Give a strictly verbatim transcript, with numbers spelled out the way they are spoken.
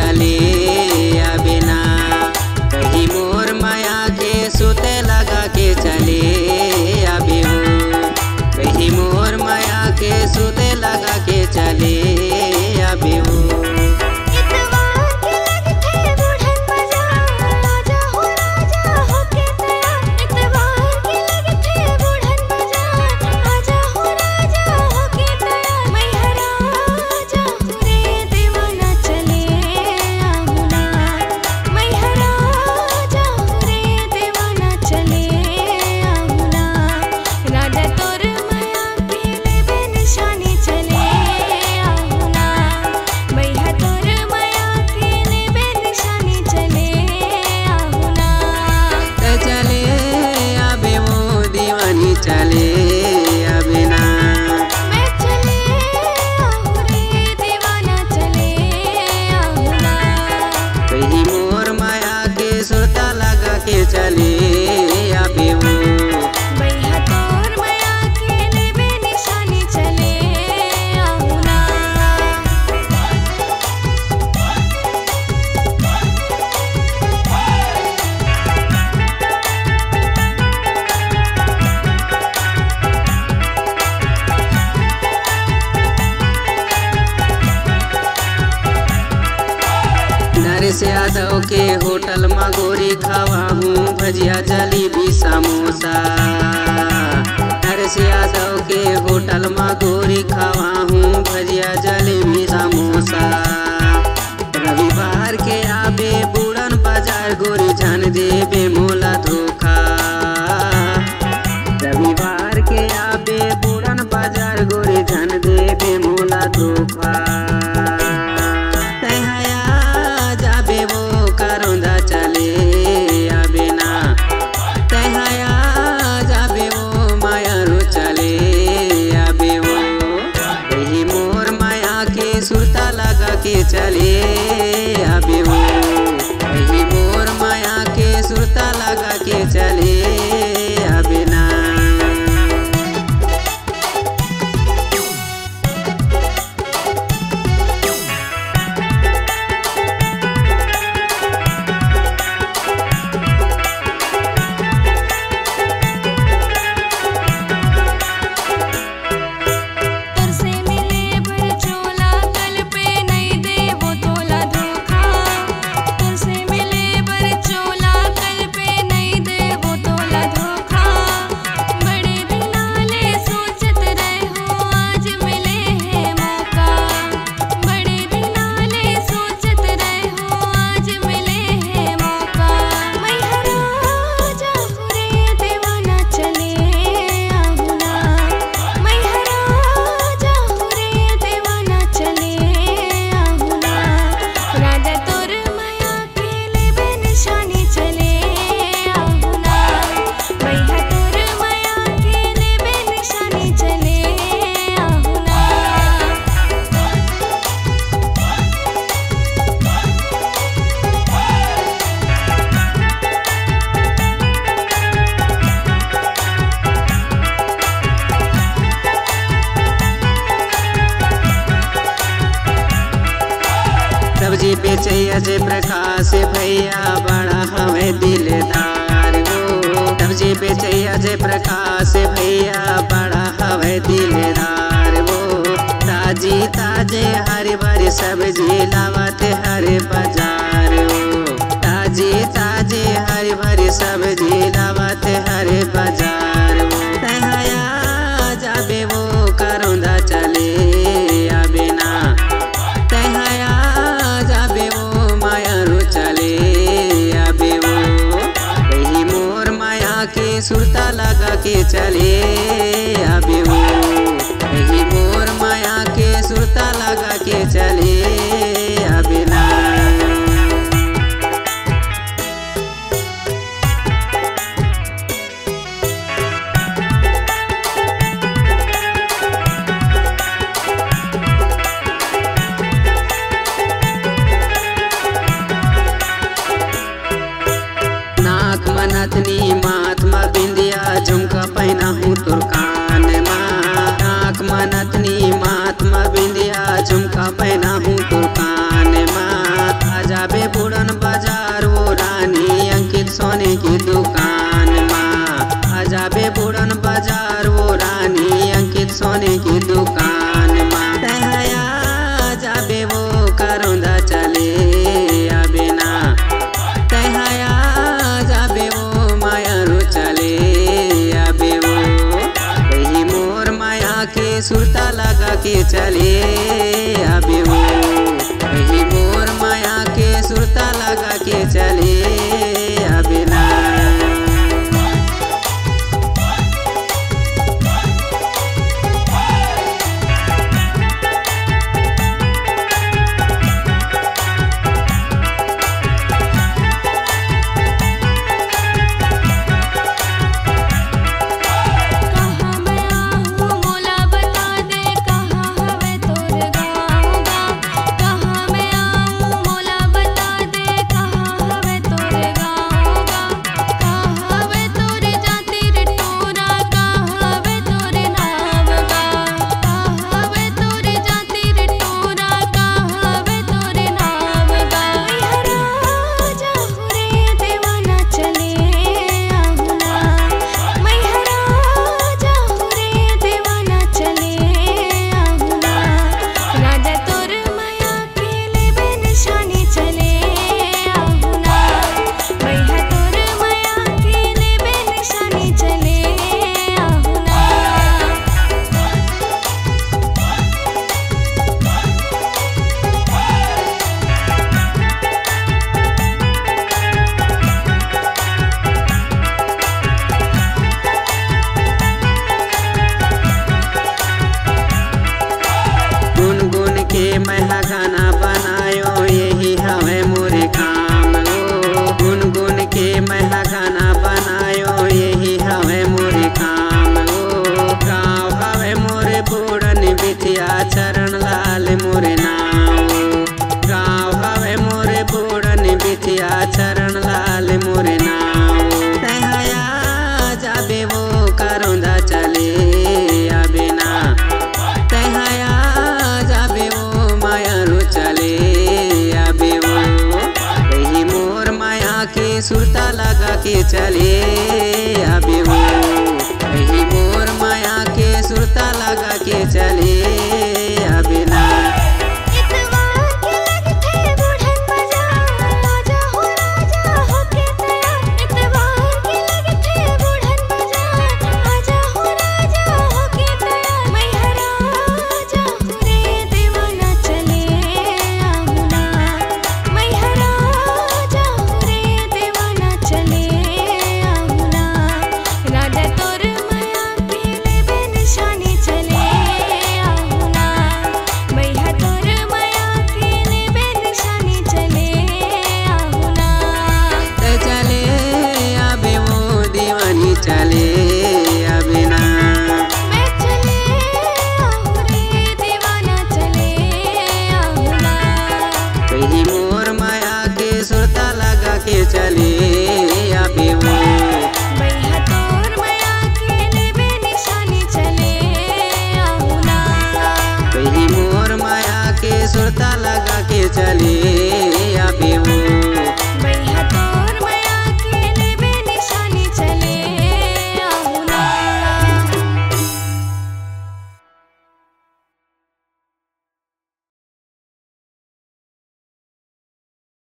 चले आबे ना। कही मोर मया के सुरता लगा के चले आबे हो। कही मोर मया के सुरता लगा के चले आबे हो। इतवार के लगथे बुढ़न बाजार, आजा हो राजा होके तैयार। इतवार के लगथे बुढ़न बाजार, आजा हो राजा होके तैयार। मैहर आजा रे देवाना चले आहुना, मैहर आजा रे देवाना चले आहुना। राजा तोर मया के लेबे निशानी चले आहुना, मैहा तोर मया के लेबे निशानी चले आहुना। त चले आबे वो दीवानी चले आबे ना। मैं चले आहू रे दीवाना चले आहू ना। कही मोर मया के सुरता लगा के चले आबे वो। मैहा तोर मया के लेबे निशानी चले आहू ना। नरेश यादव के होटल म गोरी खावा हूँ भजिया जलेबी समोसा। नरेश यादव के होटल म गोरी खावा हूँ भजिया जलेबी समोसा। रविवार के आबे बुढ़न बाजार गोरी झन देबे मोला धोखा। रविवार के आबे बुढ़न बाजार गोरी झन देबे मोला धोखा। तैं हा आ जाबे वो करोंदा चले आबे ना। तैं हा आ जाबे वो मायारू चले आबे वो। कही मोर मया के सुरता लगा के चले आबे वो। कही मोर मया के सुरता लगा के चले आबे ना। तोर से मिले बर चोला कल पे नइ देवो तोला धोखा। तोर से मिले बर चोला कल पे नइ देवो तोला धोखा। बड़े दिना ले सोचत रहे हो आज मिले हे मौका। बड़े दिना ले सोचत रहे हो आज मिले हे मौका। मैहर आजा रे देवाना चले आहुना। मैहर आजा रे देवाना चले आहुना। राजा तोर मया के लेबे निशानी चले आहुना। मैहा तोर मया के लेबे निशानी चले आहुना। सब्जी बेचैया जय प्रकाश भैया बड़ा हवे दिलदार हो। सब्जी बेचैया जय प्रकाश भैया बड़ा हवे दिलदार हो। ताजी ताजे हरी भरी सब्जी लावत हर बाजार हो। ताजी ताजे हरी भरी सब्जी लावत हर बाजार हो। तैं हा आ जाबे वो करोंदा चले आबे ना। तैं हा आ जाबे वो मायारू चले आबे वो। कही मोर मया के सुरता लगा के चले आबे वो। कही मोर मया के सुरता लगा के चले आबे ना। नाक म नथनी, माथ म बिंदिया, झुमका पहिना हूँ तोर कान म। सुरता लगा के चले, अबे